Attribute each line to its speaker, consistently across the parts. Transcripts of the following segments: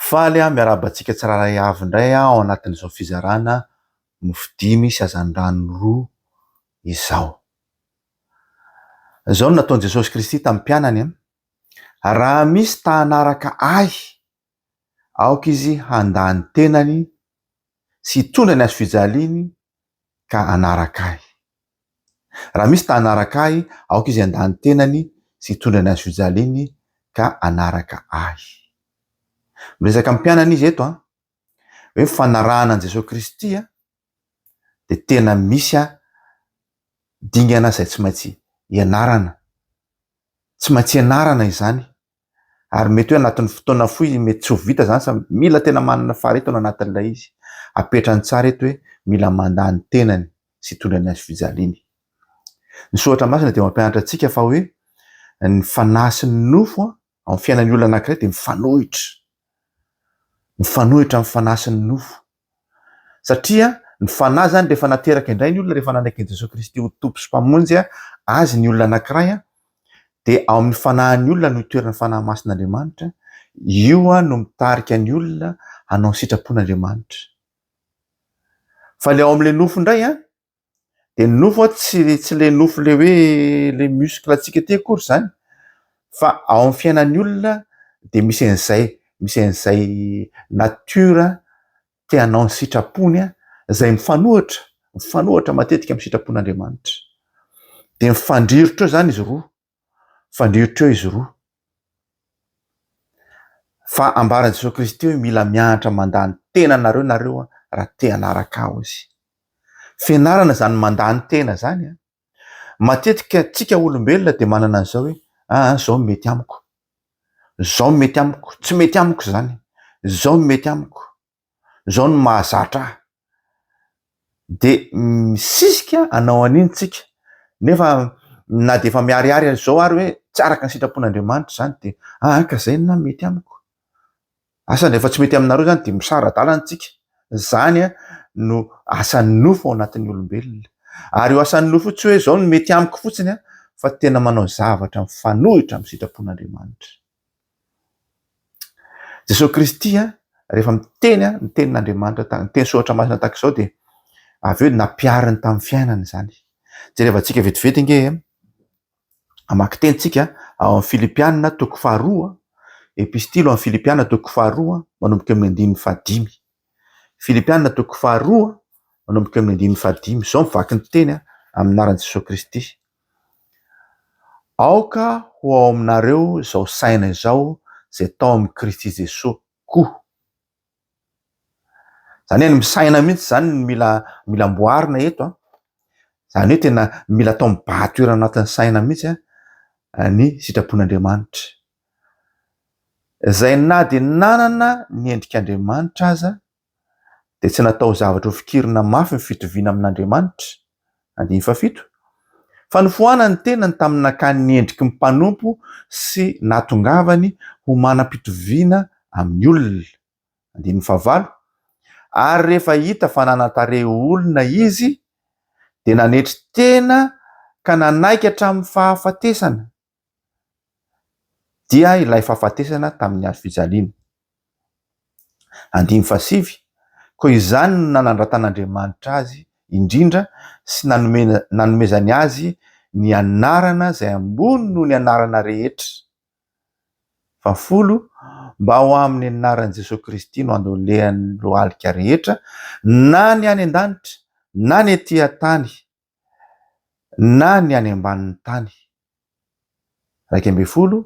Speaker 1: Faly aho miarahaba antsika tsirairay avy indray ao anatin'izao fizarana mofo dimy sy hazandrano roa izao. Izao no nataon'i Jesosy Kristy tamin'ny mpianany, Raha misy ta hanaraka ahy, aoka izy handà ny tenany sy hitondra ny hazofijaliany ka hanaraka ahy. Raha misy ta hanaraka ahy, aoka izy handà ny tenany sy hitondra ny hazofijaliany ka hanaraka ahy. Miresaka amin'ny mpianany izy eto an, hoe ny fanarahana an'i Jesoa Kristy an, dia tena misy dingana izay tsy maintsy ianarana. Tsy maintsy ianarana izany ary mety hoe anatin'ny fotoana fohy mety tsy ho vita izany fa mila tena manana faharetana ao anatin'ilay izy. Apetrany tsara eto hoe mila mandà ny tenany sy hitondra ny hazo fijaliany. Ny soratra masina dia mampianatra antsika fa hoe ny fanahy sy ny nofo ao amin'ny fiainan'ny olona anankiray dia mifanohitra. Mifanohitra amin'ny fanahy sy ny nofo. Satria ny fanahy izany rehefa nateraka indray ny olona, rehefa nanaiky an'i Jesoa Kristy ho Tompo sy Mpamonjy azy ny olona anankiray, dia ao amin'ny fanahin'ny olona no itoeran'ny Fanahy Masin'Andriamanitra, io no mitarika ny olona hanao ny sitrapon'Andriamanitra. Fa ilay ao amin'ilay nofo indray an, Dia ny nofo tsy tsy le nofo le hoe le muscle antsika aty akory izany fa ao amin'ny fiainan'ny olona dia misy an'izay misy an'izay nature te hanao ny sitrapony izay mifanohitra mifanohitra matetika amin'ny sitrapon'Andriamanitra. Dia mifandrirotra eo izany izy roa. Fandrirotra eo izy roa. Fa ambaran'i Jesoa Kristy hoe mila mianatra mandà ny tenanareo nareo raha te hanaraka ahy hozy. Fianarana izany mandà ny tena izany an. Matetika tsika olombelona dia manana an'izao hoe aa zao no mety amiko, zao no mety amiko, tsy mety amiko izany, zao no mety amiko. zao no mahazatra ahy, de misisika hanao an'iny tsika, nefa na de efa miharihary aza zao ary hoe tsy araka ny sitrapon'Andriamanitra zany de aa ka zay na mety amiko, asa rehefa tsy mety aminareo zany de misara-dalana tsika, zany an no asan'ny nofo ao anatin'ny olombelona, ary io asan'ny nofo io tsy hoe zao no mety amiko fotsiny an, fa tena manao zavatra mifanohitra amin'ny sitrapon'Andriamanitra. Jesosy Kristy rehefa miteny ny tenin'Andriamanitra ta- ny teny soratra masina tahaka izao dia avy eo nampihariny tamin'ny fiainany izany. Jerevantsika vetivety ange e, hamaky teny tsika ao amin'ny Filipiana toko faharoa, epistily ho an'ny Filipiana toko faharoa manomboka eo amin'ny andininy fahadimy. Filipiana toko faharoa manomboka eo amin'ny andininy fahadimy. Izao mivaky ny teny amin'ny anaran'i Jesosy Kristy. Aoka ho ao aminareo izao saina izao izay tao amin'i Kristy Jesoa koa. Izany hoe ny misaina mihitsy izany no mila mila amboarina eto an. Izany hoe tena mila atao mibahan-toerana anatin'ny saina mihitsy ny sitrapon'Andriamanitra. Izay na dia nanana ny endrik'Andriamanitra aza dia tsy natao zavatra ho fikirina mafy ny fitoviana amin'Andriamanitra, andininy fahafito, fa nofoanany ny tenany tamin'ny nakany ny endriky ny mpanompo sy nahatongavany ho manam-pitoviana amin'ny olona, andininy fahavalo, ary rehefa hita fa nanan-tarehy ho olona izy, dia nanetry tena ka nanaiky hatramin'ny fahafatesana, dia ilay fahafatesana tamin'ny hazo fijaliana. Andininy fahasivy, Koa izany no nanandratan'Andriamanitra azy indrindra sy nanomezany azy ny anarana izay ambony noho ny anarana rehetra. Fahafolo, mba ho amin'ny anaran'i Jesoa Kristy no andolehan'ny lohalika rehetra, na ny any an-danitra, na ny ety an-tany, na ny any ambanin'ny tany. 11,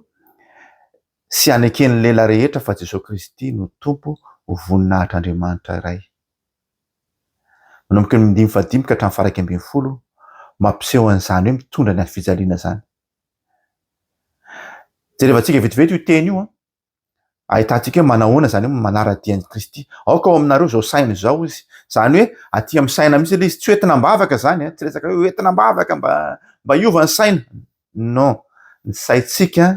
Speaker 1: sy haneken'ny lela rehetra fa Jesoa Kristy no Tompo ho voninahitr'Andriamanitra Ray. Manomboka amin'ny andininy fahadimy ka hatramin'ny faha 11, mampiseho an'izany hoe mitondra ny hazofijaliana izany. Jerevantsika vetivety io teny io an. Ahitantsika hoe manahoana izany hoe manara-dia an'i Kristy. Aoka ao aminareo izao saina izao izy. Izany hoe aty amin'ny saina mihitsy ilay izy. Tsy hoentina am-bavaka izany, tsy resaka hoe hoentina am-bavaka mba mba hiova ny saina. Non. Ny saintsika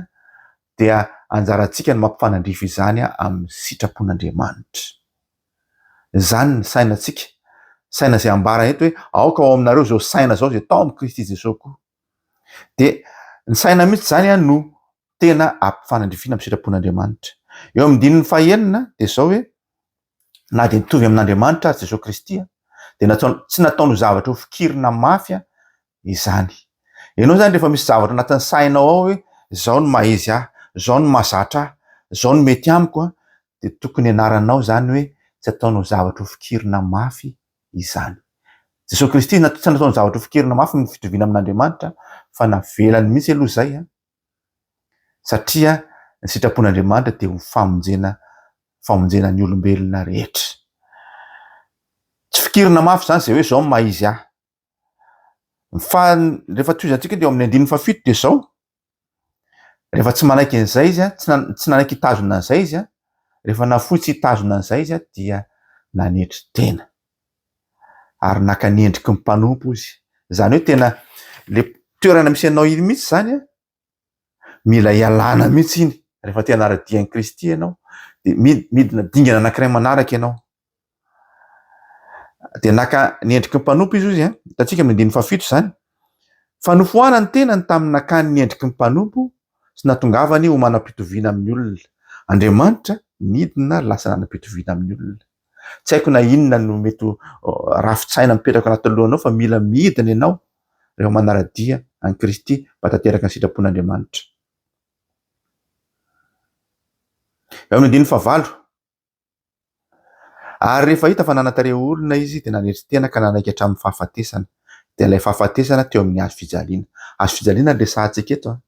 Speaker 1: dia anjarantsika ny mampifanandrify izany amin'ny sitrapon'Andriamanitra. Izany ny sainantsika. Saina izay ambara eto hoe aoka ao aminareo izao saina izao izay tao amin'i Kristy Jesoa koa. Dia ny saina mihitsy izany no tena ampifanandrifiana amin'ny sitrapon'Andriamanitra. Eo amin'ny andininy fahenina dia izao hoe na dia mitovy amin'Andriamanitra aza Jesoa Kristy dia nataony, tsy nataony ho zavatra ho fikirina mafy izany. Ianao izany rehefa misy zavatra anatin'ny sainao ao hoe izao no maha izy ahy, izao no mahazatra ahy, izao no mety amiko dia tokony ianaranao izany hoe tsy ataony ho zavatra ho fikirina mafy izany. Jesoa Kristy tsy nataony zavatra ho fikirina mafy ny fitoviana amin'Andriamanitra fa navelany mihitsy aloha izay satria ny sitrapon'Andriamanitra dia ho famonjena famonjena ny olombelona rehetra. Tsy fikirina mafy izany izay hoe izao no maha izy ahy. Fa rehefa tohizantsika dia eo amin'ny andininy fahafito dia izao, rehefa tsy manaiky an'izay izy an, tsy tsy nanaiky hitazona an'izay izy an, rehefa nafoy tsy hitazona an'izay izy an, dia nanetry tena. Ary naka ny endriky ny mpanompo izy. Izany hoe tena le toerana misy anao iny mihitsy izany an, mila ialana mihitsy iny rehefa te hanara-dia an'i Kristy ianao dia midina dingana anankiray manaraka ianao. Dia naka ny endriky ny mpanompo izy hozy an, hitantsika amin'ny andininy fahafito izany, fa nofoanany ny tenany tamin'ny nakany ny endriky ny mpanompo sy nahatongavany ho manam-pitoviana amin'ny olona. Andriamanitra nidina lasa nanam-pitoviana amin'ny olona. Tsy haiko na inona no mety ho rafi-tsaina mipetraka anatin'ny lohanao fa mila midina ianao rehefa manara-dia an'i Kristy mba tanteraka ny sitrapon'Andriamanitra. Eo amin'ny andininy fahavalo, Ary rehefa hita fa nanan-tarehy olona izy dia nanetry tena ka nanaiky hatramin'ny fahafatesana, dia ilay fahafatesana teo amin'ny hazo fijaliana. Hazo fijaliana no resahantsika eto an.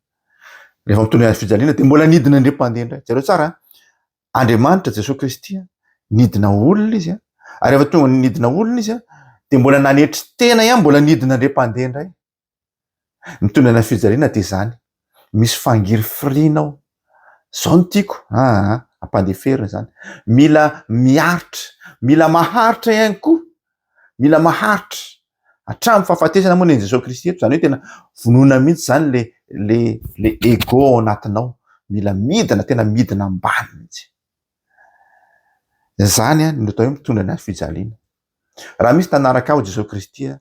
Speaker 1: Rehefa mitondra ny hazo fijaliana dia mbola nidina indray mpandeha indray. Jereo tsara an. Andriamanitra Jesoa Kristy an, nidina olona izy an, ary rehefa tonga nidina olona izy an, dia mbola nanetry tena ihany, mbola nidina indray mpandeha indray. Mitondra ny fijaliana dia izany, misy fangirifiriana ao, izao no tiako, aa ampandeferina izany, mila miaritra, mila maharitra ihany koa, mila maharitra. Hatramin'ny fahafatesana moa ny an'i Jesoa Kristy eto, izany hoe tena vonoina mihitsy izany le le le ego ao anatinao, mila midina, tena midina ambany mihitsy. Izany no atao hoe mitondra ny hazo fijaliana. Raha misy tanaraka ahy hoy Jesoa Kristy dia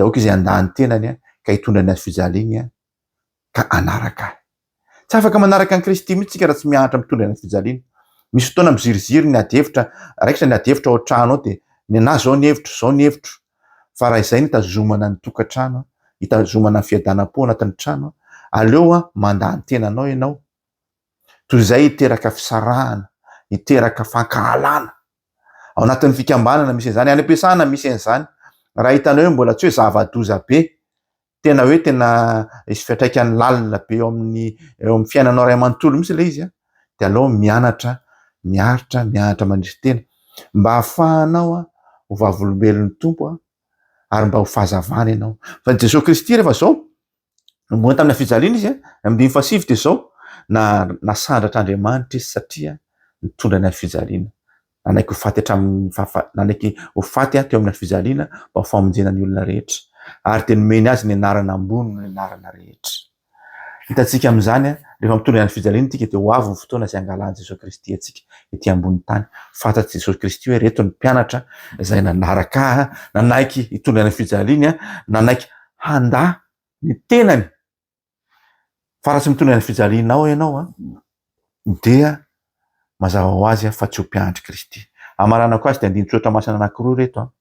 Speaker 1: aoka izy handà ny tenany ka hitondra ny hazo fijaliany ka hanaraka ahy. Tsy afaka manaraka an'i Kristy mihitsy isika raha tsy mianatra mitondra ny fijaliana. Misy fotoana miziriziry ny ady hevitra, raikitra ny ady hevitra ao an-trano ao dia ny an'ahy izao ny hevitro, izao ny hevitro. Fa raha izay no hitazomana ny tokantrano, hitazomana ny fiadanam-po anatin'ny trano, aleo mandà ny tenanao ianao toy izay hiteraka fisarahana, hiteraka fankahalana. Ao anatin'ny fikambanana misy an'izany, any am-piasana misy an'izany. Raha hitanao hoe mbola tsy hoe zava-doza be, tena hoe tena hisy fiantraikany lalina be eo amin'ny eo amin'ny fiainanao iray manontolo mihitsy ilay izy an, dia aleo mianatra miaritra, mianatra manetry tena mba hahafahanao an ho vavolombelon'ny Tompo an, ary mba ho fahazavana ianao. Fa i Jesoa Kristy rehefa izao, nomonoina tamin'ny fijaliana izy an, andininy fahasivy dia izao, na nasandratr'Andriamanitra izy satria nitondra ny fijaliana. Nanaiky ho faty hatramin'ny fahafa- nanaiky ho faty teo amin'ny fijaliana mba ho famonjena ny olona rehetra. Ary dia nomeny azy ny anarana ambony noho ny anarana rehetra. Hitantsika amin'izany, rehefa mitondra ny fijaliana isika dia ho avy ny fotoana izay hangalan'i Jesoa Kristy antsika ety ambonin'ny tany. Fantatr'i Jesoa Kristy hoe ireto ny mpianatra izay nanaraka ahy, nanaiky hitondra ny fijaliany, nanaiky handà ny tenany. Fa raha tsy mitondra ny fijalianao ianao an, dia mazava ho azy fa tsy ho mpianatr'i Kristy. Hamaranako azy dia andinin-tsoratra masina anankiroa ireto an.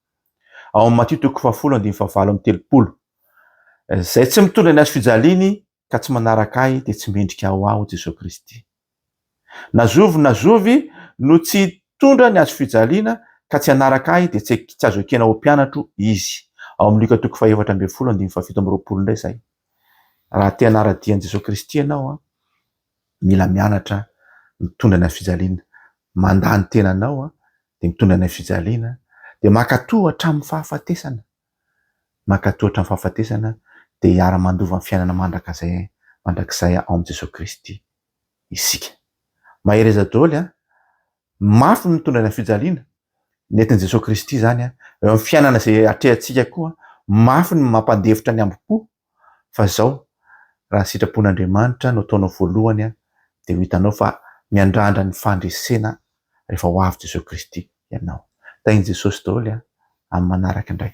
Speaker 1: Ao amin'ny Matio toko fahafolo andininy fahavalo amby 30. Izay tsy mitondra ny hazo fijaliany ka tsy manaraka ahy dia tsy mendrika ho ahy, hoy Jesoa Kristy. Na zovy na zovy no tsy hitondra ny hazo fijaliana ka tsy hanaraka ahy dia tsy tsy azo ekena ho mpianatro izy. Ao amin'ny Lioka toko fahefatra ambin'ny folo andininy fahafito amby 20 indray izay. Raha te hanara-dia an'i Jesoa Kristy ianao an, mila mianatra mitondra ny hazo fijaliana. Mandà ny tenanao an, dia mitondra ny hazo fijaliana, dia mankatò hatramin'ny fahafatesana. Mankatò hatramin'ny fahafatesana dia hiara-mandova ny fiainana mandrakizay mandrakizay ao amin'i Jesoa Kristy isika. Mahereza daholo an! Mafy ny mitondra ny fijaliana, nentin'i Jesoa Kristy izany an! Eo amin'ny fiainana izay atrehantsika koa, mafy ny mampandefitra ny hambom-po, fa izao, raha ny sitrapon'Andriamanitra no ataonao voalohany an, dia ho hitanao fa miandrandra ny fandresena rehefa ho avy Jesoa Kristy ianao. Tahin'i Jesosy daholo an! Amin'ny manaraka indray.